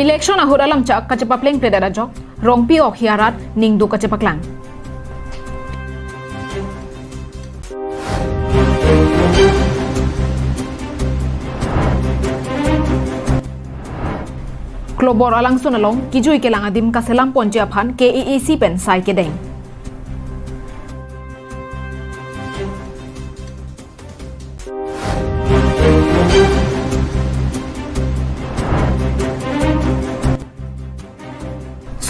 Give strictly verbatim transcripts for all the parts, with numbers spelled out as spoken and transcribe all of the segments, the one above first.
Election ahut alamchak kachepapleng pledet ajok, Rongpi Okhi arat ningduk kachepaklang. Klobor alangsun along kijui kelang adim kaselam ponji aphan K A A C pen sai kedeng.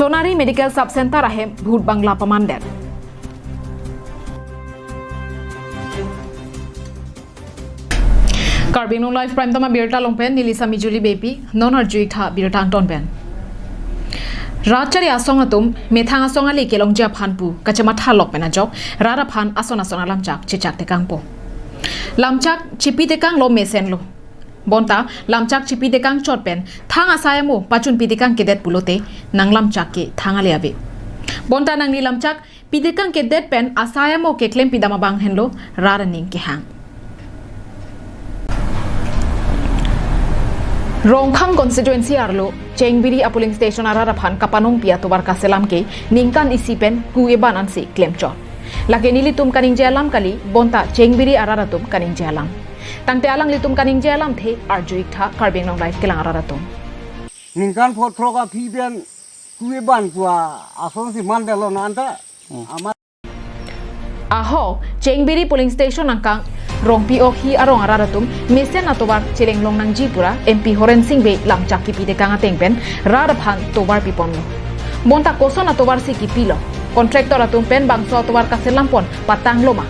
Sonari Medical Sub Center ahem Bhut Bangla pamandet. Karbi Anglong Live Prime Time abirta along pen neli Sami Julie Beypi, non arju-ik tha birta angton pen. Rat chari asong atum methang asong ale kelongji aphan pu kachematha lok pen ajok rat aphan ason ason alamchak chechak tekangpo. Lamchak chipi tekanglo mesenlo. Bonta lamchak chipi tekang chot pen thang asai amo pachunpi tekang kedet pulote nanglamchak ke thang ale ave. Bonta nangli lamchak pi tekang kedet pen asai amo keklem pidam abang henlo rat aning kehang. Rongkhang constituency arlo Chengbiri a polling station arat aphan kapanongpi atovar kaselam ke ningkan isi pen ku eban ansi klemchot. Lake nelitum kaningje alam kali, bonta Chengbiri arat atum kaningje alam. Tangte alanglitum kaningje alamthe arju-ik tha Karbi Anglong Live kelang arat atum. Ningkan pho throk aphi pen ku eban pu asonsi mandetlo na anta. Hmm. Ama Aho, Chengbiri polling station angkang Rongpi Okhi arong arat atum mesen atovar chelenglong nangji pura M P Horen Sing Bey lamchak kipi tekang ateng pen rat aphan tovar piponlo. Bonta koson atovarsi kipilo? Contractor atum pen bangso atovar kaselam pon patanglo ma?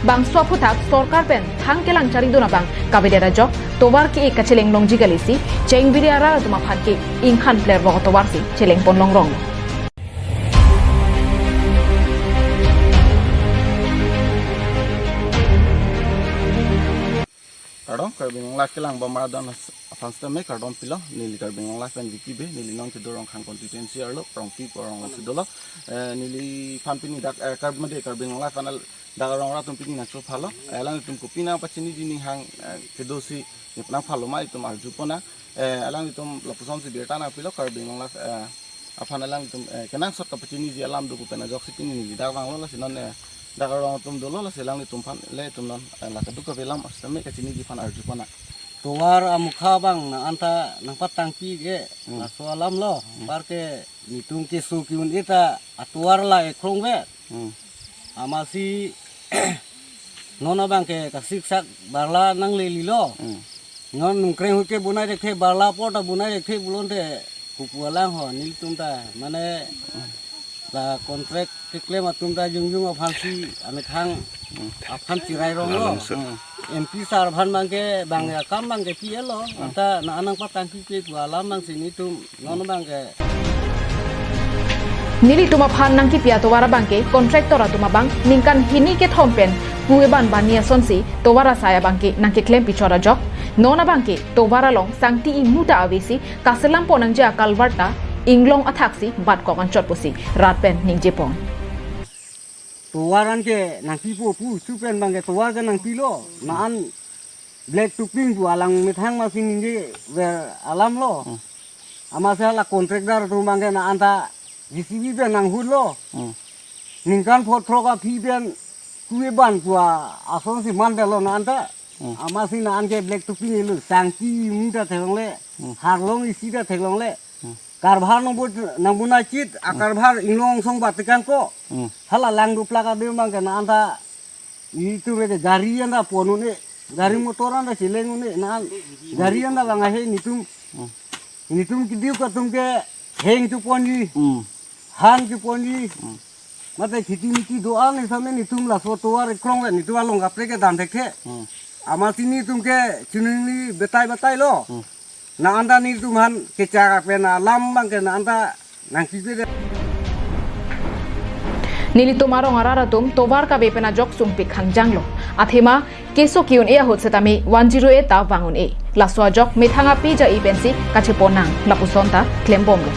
Bangso aphuthak sorkar pen thang kelang charidun abang kavedet ajok tovar ke-e kachelenglongji kalisi Chengbiri arat atum aphan ke ingkhan pler vok atovarsi cheleng pon longrong. Kardom, Karbi Anglong Live kelang bom arat aphan sitame kardom pilo, neli Karbi Anglong Live pen Vicky Bey, neli non kedo Rongkhang constituency arlo, Rongpi arong si dolo. Eh, neliphan pini dak, eh, Karbi made Karbi Anglong Live panel dak arong arat atum pini nangcho phalo. Eh, alanglitum kopi nangpachiniji ning hang, eh, kedosi nangphalo ma itum arju pon nang. Eh, alanglitum lapusonsi birta nangpilo Karbi Anglong Live, eh, aphan alanglitum, eh, kenangsot kapachiniji alam do pu pen ajoksi pini neli dak vanglo, lasi non, eh, dak arong atum dolo, lasi alanglitum aphan le itum non, eh, la kaduk kave alam sitame kachiniji aphan arju pon nang. Tovar amukha abang na anta nangpatangpi ke, hmm, laso alam lo, hmm, par ke netum keso ke-un-e ta atovar la ekrong ave. Hmm. Amatsi non abang ke kasiksak barla nanglelilo. Hmm. Non nungkreng ahut ke bonai thekthe, barla apor ta bonai thekthe pulote kopu alang ho nelitum ta mane, hmm, la contract keklem atum ta jongjong aphansi amethang, hmm, aphan chirai ronglo. Alangso. Hmm. M P sir aphan abang ke bang, hmm, akam abang ke P L lo. Hmm. Anta na nangpatangpi ke pu alam abangsi netum non abang ke. Nelitum aphan nangkipi atovar abang ke contractor atum abang ningkan hini kethom pen ku eban banji asonsi tovar asai abang ke nangkeklem pichot ajok. Non abang ke tovar along sangti imu ta avesi kaselam pon nangji a-culvert ta inglong athaksi batkok anchot pusi rat pen ningje pon. Tovar an ke nangpipo pu, chu pen abang ke tovar ke nangpilo. Na an black topping pu alang methang masi ningje ver alam lo. Hmm. Amatsi la contractor atum abang ke na anta J C B pen nanghutlo. Hmm. Ningkan pho throk aphi pen ku eban pu asonsi mandetlo na anta. Hmm. Amatsi na an ke black topping elo, sangti imu ta theklongle, hmm, harlong isi ta theklongle. Hmm. Culvert nangbo, nangbonai chit, hmm, a-culvert inglong song bat tekangkok. Hmm. Hala lang duplak adim abang ke na anta netum ke gari anta pon un-e, gari motor anta cheleng un-e, na an gari anta abang ahe netum. Hmm. Netum kiduk atum ke heng cheponji. Hmm. Han cheponji. Hmm. Mate kheti miti do-an sitame netum laso tovar ekrong ave, netum along kaprek ke dam thekthe. Hmm. Amatsi netum ke chiningri batai batai lo. Hmm. Na anta netum aphan kechak pen alam abang ke na anta nangkipi de. Nelitum arong arat atum tovar kave pen ajok sungpik hangjang lo. Athema keso ke-un-e ahut setame one zero eight ta vang un-e. Laso ajok methang api ja-i pensi kachepon nang lapuson ta klembomlo.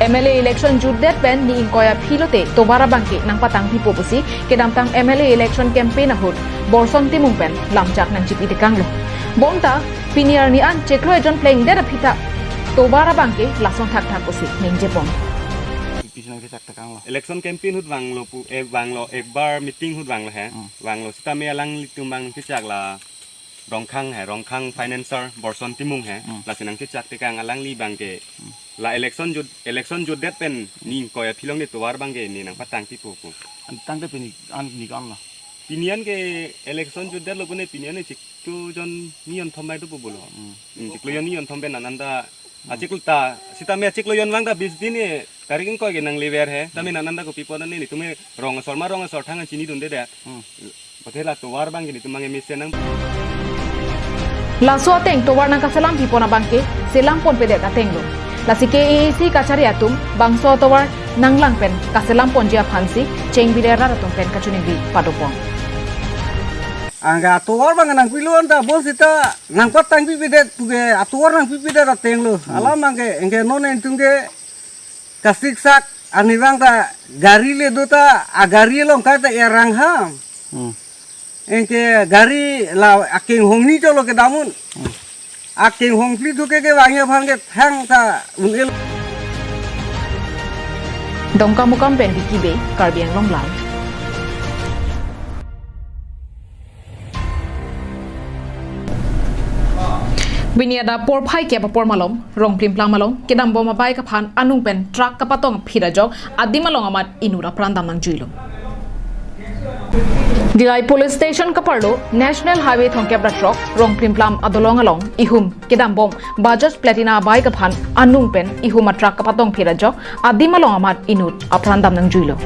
M L A election jutdet pen ni ingkoi aphi lote tovar abangke nangpatang pipo pusi kedamtang M L A election campaign ahut Borson Timung pen lamchak nangchipi tekanglo. Bonta pini arni an chiklo ejon plengdet aphi ta tovar abangke lason thakthak pusi ningjepon. Election campaign ahut vanglo pu, eh, vanglo, ekbar meeting ahut vanglo he. Hmm. Vanglo sitame alanglitum abang kechak la Rongkhang he, Rongkhang financer Borson Timung he. Hmm. Lasi nangkechak tekang alangli abangke. Hmm. La election jut, election jutdet pen ni ingkoi aphi along ne tovar abangke ne nangpatang pipo pu. An tangte pini an ni kan la. Pini an ke election jutdetlo pune pini an ne chiklo jon ni jonthom bai do pu bolo. Hmm. Hmm, chiklo jon ni jonthom pen ananda. Hmm. Achiklo ta, sitame achiklo jon vang ta bis din ne tarik ingkoi ke nanglever he. Tame, hmm, nananda kopi pon ne netum ke rong asor ma rong asor thang an chinidunde det. Hmm. Bote la tovar abangke netum abangke mesen nang. Laso ateng tovar nangkaselam pipon abangke selam ponpedet atenglo. Lasi K A A C kachari atum bangso tovar nanglang pen kaselam ponji aphansi chengbiler rat atum pen kachiningri padopon. Anke atovar abang nangpilo anta bonsita nangpatang pipedet puke atovar nangpipedet atenglo. Hmm. Alam abangke anke non netum ke kasiksak ani abang ta gari le do ta agari along kaita erang ham. Hmm. Anke gari la akenghong ni cholo kedam un. Hmm. Akenghong phli thu ke kevang aphan ke thang ta un-el. Dongkamukam pen Vicky Bey, Karbi Anglong Live. Pini adap porphai kep apor malom, Rongplimplam along kedambom abike aphan anung pen truck kapatong phit ajok adim along amat inut apran dam nangjuilo. Dillai Police Station kaparlo National Highway thomkep ra throk Rongplimplam adolong along ihum kedambom Bajaj Platina abike aphan anung pen ihum atruck kapatong phit ajok adim along amat inut apran dam nangjuilo.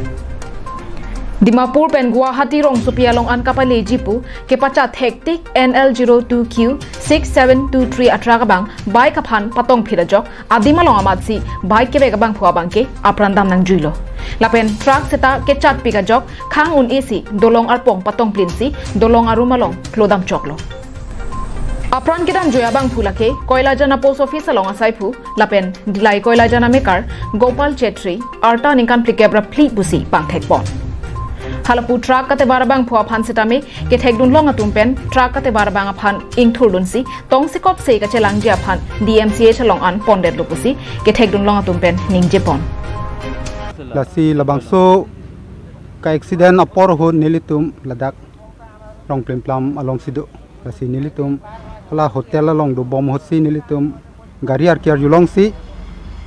Dimapur pen Guwahati rongsopi along an kapaleji pu kepachat thektik N L zero two Q six seven two three atruck abang bike aphan patong phit ajok adim along amatsi bike kevek abangphu abangke apran dam nangjuilo. Lapen truck seta kechatpik ajok khang un-esi dolong arpong patongplinsi dolong arum along klodam choklo. Apran kedamjui abangphu lake Koilajana Post Office along asaiphu lapen Dillai Koilajana mekar Gopal Chetri, arta ningkan phlikep ra phli pusi pangthekpon. Halapu truck katebar abangphu aphan sitame kethekdun long atum pen truck katebar abang aphan ingthurdunsi tongsekot se kachelangji aphan D M C H along an pondetlo pusi kethekdun long atum pen ningjepon. Lasi labangso ka accident apor ahut nelitum ladak Rongplimplam alongsi do. Lasi nelitum hala hotel along dobom ahutsi nelitum gari arki arjulongsi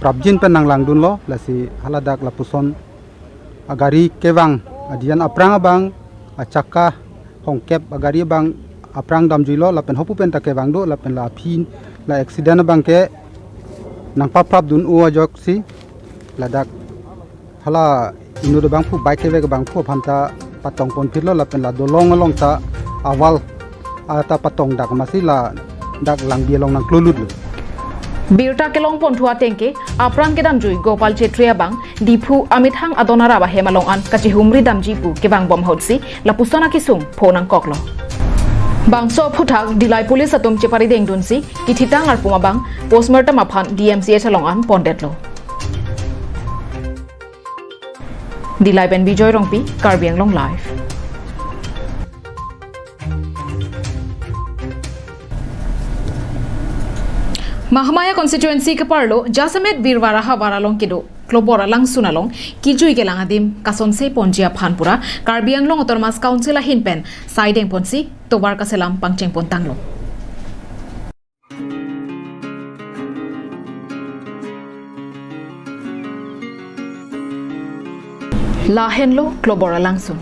prapjin pen nanglangdunlo. Lasi haladak lapuson agari kevang adian aphrang abang achakka hongkep agari abang aphrang damjuilo lapen hopu pen ta kevang do lapen la aphi la accident abangke nangpaprapdun-o ajoksi ladak hala inut abangphu bike kevek abangphu aphan ta patongpon phitlo lapen la dolong along ta awal ata patong dak masi ladak langbi along nangklolutlo. Birta kelongpon thu atengke apran kedamjui Gopal Chetri abang Diphu amethang adon arap ahem along an kachihumri damji pu kevangbom ahutsi lapuson akesung pho nangkoklo. Bangso aphuthak Dillai Police atum cheparidengdunsi kithitang arpum abang postmortem aphan D M C H along an pondetlo. Dillai pen Bijoy Rongpi, Karbi Anglong Live. Mahamaya constituency keparlo jasemet Birwara havar along kedo Klobor alangsun along kijui kelang adim kasonse ponji aphan pura Karbi Anglong Autonomous Council ahin pen saideng ponsi tovar kaselam pangcheng pontanglo. Lahenlo Klobor alangsun.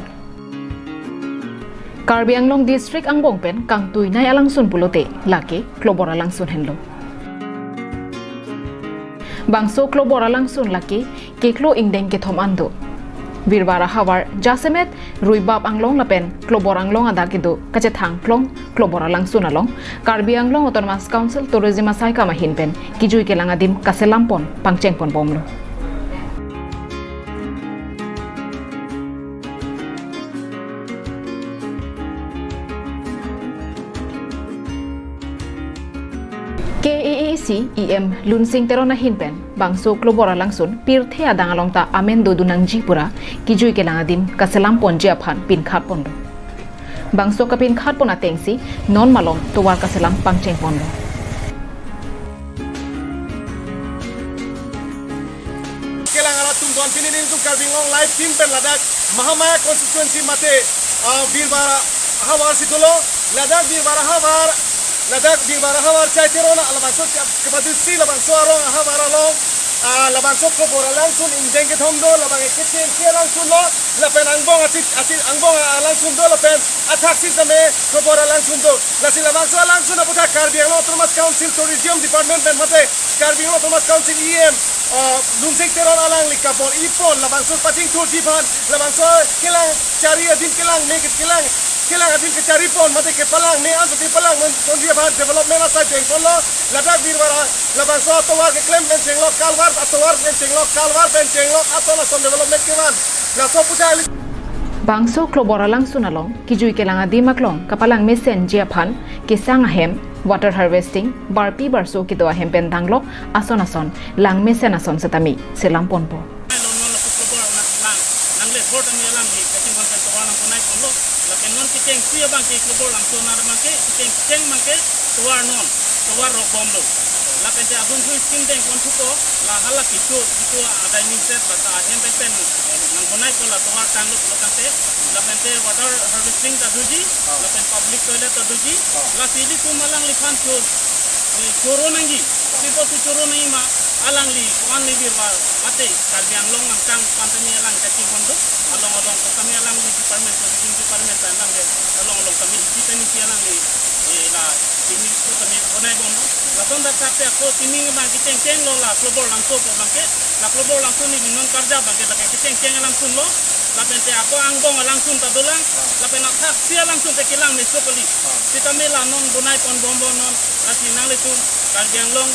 Karbi Anglong District angbong pen kangtuinei alangsun pulote lake Klobor alangsun henlo. Bangso Klobor alangsun lake keklo ingdeng kethom an do. Birwara havar jasemet Ruibap Anglong lapen Klobor Anglong adak kedo kachethang klong Klobor alangsun along Karbi Anglong Autonomous Council Tourism asaikam ahin pen kijui kelang adim kaselam pon pangcheng ponbomlo. K A A C C E M Lunsing Teron ahin pen bangso klobor alangsun pirthe adang along ta amen dodun nangji pura kejui kelang adim kaselam ponji aphan pinkhat ponlo. Bangso kapinkhat pon atengsi non malom tovar kaselam pangcheng ponlo. Kelang arat atum don pini nelitum Karbi Anglong Live Team pen ladak Mahamaya constituency mate, ah, Birbar ahavar si dolo, ladak Birbar ahavar, ladak Birbar ahavar Chai Teron labangso chap kepadisi labangso arong ahavar along, ah, labangso klobor alangsun ingjeng kethom do, labang kechengsi alangsun lo, lapen angbong achit achit angbong alangsun do, lapen athaksi same klobor alangsun do. Lasi labangso alangsun aputhak Karbi Anglong Autonomous Council Tourism Department pen mate Karbi Anglong Autonomous Council E M, ah, Lunsing Teron alangli kabor-i pon labangso pachingthurji aphan, labangso kelang chari adim kelang me kelang kelang adim kechari pon mate kepalang me ansi palang pon ponji aphan development asai deng ponlo. Ladak Birbar labangso atovar keklem pen chenglok kalvar, atovar pen chenglok kalvar pen chenglok aton ason development kevan. Laso aputhak Bangso klobor alangsun along kejui kelang adim aklong kapalang mesenji aphan kesang ahem, water harvesting, barpi barso kedo ahem pen danglok ason ason lang mesen ason setame selam ponpo. Lo non lapu klobor nang lang nangle thor tame alangli kachingthon pen tovar nangponai ponlo. Lapen non kechengsi abangke klobor alangsun abangke kecheng kecheng abangke tovar non tovar rok bomlo. Lapente abunthu scheme deng pon thupo, la hala kecho kecho a dining set bata ahem pen pen nangponai po la tovar tanglo pulo tangte, lapente water harvesting ta doji, lapen public toilet ta doji, lasi ilitum alangliphan cho, eh, choro nangji, pipo si choro nangji ma, alangli, ko-an ni Birbar, mate, Karbi Anglong angkang pan tame alang kachingthon do, along along ko tame alangli department, tourism department pen alangli, along along tame isi pen isi alangli, eh, la, ini ko tame ponai bomlo. Lason dak kate ako tini abang kecheng cheng lo la klobor alangsun abangke, la klobor alangsun ni non karja abangke lake kecheng cheng alangsun lo, lapente ako angbong alangsun ta dolang, lapen athaksi alangsun te kelang meso kali. Sitame la non bonai pon bomlo non, lasi nanglitum Karbi Anglong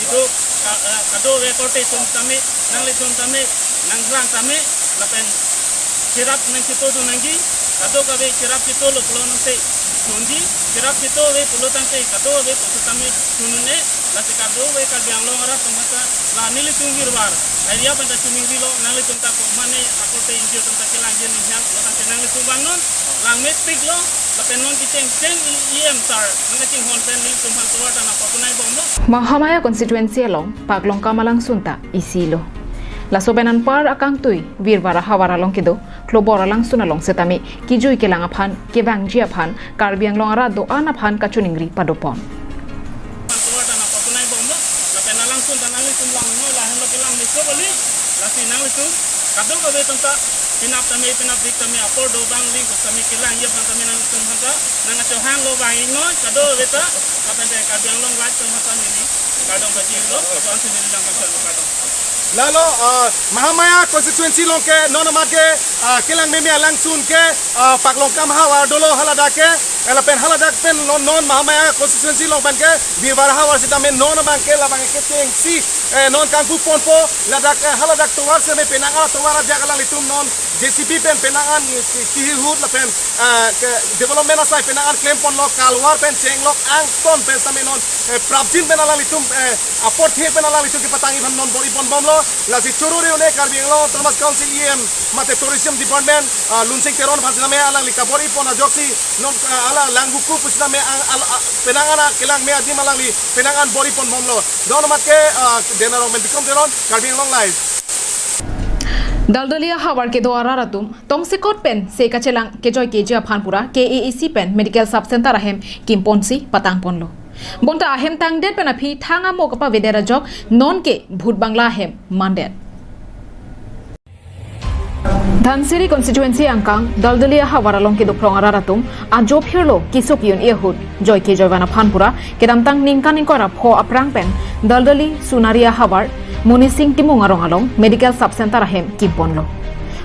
kedo, ka-, eh, kadokave korte atum tame, nanglitum tame, nangrang tame, lapen cherap nangchito dun nangji, kadokave cherap chitolo pulo tangte chunji, cherap chitove pulo tangte kadokave pulo tame chun-un-e, lasi kadokave Karbi Anglong arat atum ta, la nelitum Birbar area pen ta choningri lo, nanglitum ta ko mane akorte N G O atum ta kelangji ninghang pulo tangte nanglitum vangnon, lang mepik lo, lapen non kecheng cheng E M sir nangkachinghon pen nelitum aphan tovar ta nangpaponai bomlo. Mahamaya constituency along paklongkam alangsun ta isi lo. Laso pen anpar akangtui Birbar ahavar along kedo klobor alangsun along setame kejui kelang aphan kevangji aphan Karbi Anglong arat do-an aphan kachoningri padopon. Tovar ta nangpaponai bomlo, lapen alangsun ta nanglitum langnoi lahenlo kelang meso kali, lasi nanglitum kadokave atum ta penap tame penap dik tame apor do bang ling ko tame kelangji aphan tame nanglitum aphan ta nangkachohanglo bang ingnoi kadokave ta, lapente Karbi Anglong Live atum aphan ta neli kardom kachirlo, laso ansi neli nangkachang kardom. Lalo, ah, Mahamaya constituency along ke non amat ke, ah, kelang meme alangsun ke, ah, paklongkam ahavar dolo haladak ke, eh, lapen haladak pen non, non Mahamaya constituency along pen ke Birbar ahavar sitame non abangke labang kechengsi, eh, non kangpu ponpo, ladak, eh, haladak tovar seme penang an tovar ajak alanglitum non J C B pen penang an, eh, ki-, kihihut lapen, eh, ke development asai penang an klem ponlo, kalvar pen chenglok angton pen sitame non, eh, prapjin pen alanglitum, eh, apor thek pen alanglitum kepatangji aphan non bor-i pon bomlo, lasi choro re-un-e Karbi Anglong Autonomous Council E M mate Tourism Department, ah, Lunsing Teron aphan sitame alangli kabor-i pon ajoksi non, ah, hala langbuku pu sitame ang, al, ah, penang an kelang me adim alangli penang an bor-i pon bomlo. Don amat ke, ah, Denarong pen Bikram Teron, Karbi Anglong Live. Daldali ahavar kedo arat atum tongsekot pen se kachelang kejoi keji aphan pura K A A C pen Medical Sub Center ahem kimponsi patang ponlo. Bonta ahem tangdet pen aphi thang amo kapavedet ajok nonke Bhut Bangla ahem mandet. Dhansiri constituency angkang Daldali ahavar along kedo phrong arat atum ajo phirlo keso ki-un-e ahut joi kejoi van aphan pura kedamtang ningkan ingkoi ra pho aphrang pen Daldali Sunari ahavar Munising Timung arong along Medical Sub Center ahem kimponlo.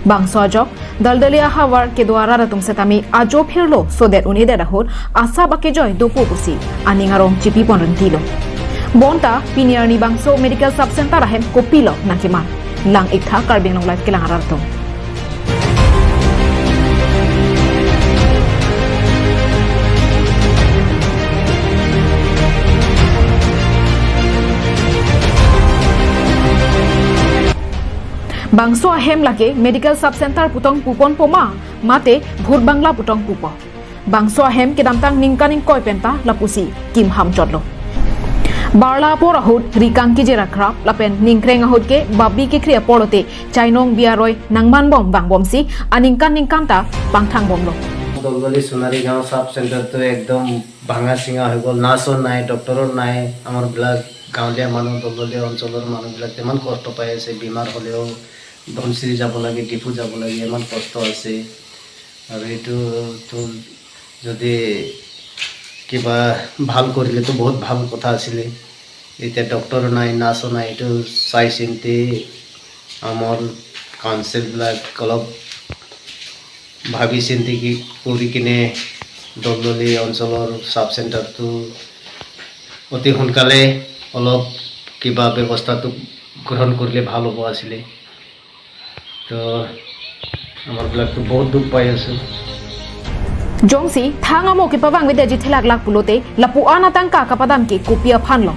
Bangso ajok Daldali ahavar kedo arat atum setame ajo phirlo sodet un-edet ahut asap akejoi dopo pusi aning arong chipi pon rentilo. Bonta pini arni bangso Medical Sub Center ahem kopilo nangkeman? Lang-iktha Karbi Anglong Live kelang arat atum. Bangso ahem lake medical sub center putong pupon poma, mate bhut bangla putong pupo. Bangso ahem kedamtang ningkan ingkoi penta lapusi kimham chotlo. Barla apor ahut rikang kejir akrap lapen ningkreng ahut ke babi kekhri apor lote chainong biaroi nangmanbom vangbomsi aningkan ningkan ta pangthangbomlo. দলদলি সোনাৰীগাঁও sub center তো একদম ভাঙা চিঙা হৈ গ'ল। নাৰ্ছো নাই, ডক্টৰো নাই। আমাৰ বিলাক গাঁৱলীয়া মানুহ, দলদলীয়া অঞ্চলৰ মানুহবিলাক কিমান কষ্ট পাই আছে। বেমাৰ হ'লেও, ধনশিৰি যাব লাগে, ডিফু যাব লাগে, ইমান কষ্ট আছে। আৰু এইটোতো যদি কিবা ভাল কৰিলেতো বহুত ভাল কথা আছিলে। এতিয়া ডক্টৰ নাই, নাৰ্ছো নাই, এইটো চাই চিন্তি আমাৰ কাউন্সিলবিলাক অলপ ভাবি চিন্তি কি কৰি কিনে দলদলি অঞ্চলৰ ছাব চেণ্টাৰটো অতি সোনকালে অলপ কিবা ব্যৱস্থাটো গ্ৰহণ কৰিলে ভাল হ'ব আছিলে। তো আমাৰ বিলাকতো বহুত দুখ পাই আছোঁ। Jongsi thang amo kepavangvedet ji thelaklak pulote lapu-an atangka kapadam ke kopi aphanlo.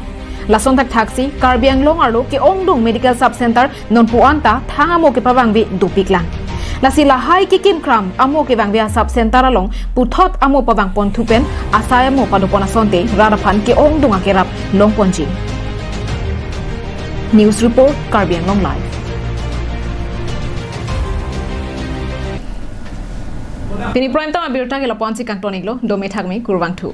Lason thakthaksi Karbi Anglong arlo ke-ongdung medical sub center nonpu-an ta thang amo kepavangve dopiklang. Lasi lahai kekim kram amo kevangve a sub center along puthot amo pavangponthu pen asai amo padopon asonte rat aphan ke-ongdung akerap longponji. News report, Karbi Anglong Live. Pini prime time abirta ke lapu-ansi kangton-iklo, dome thakme, kurvangthu.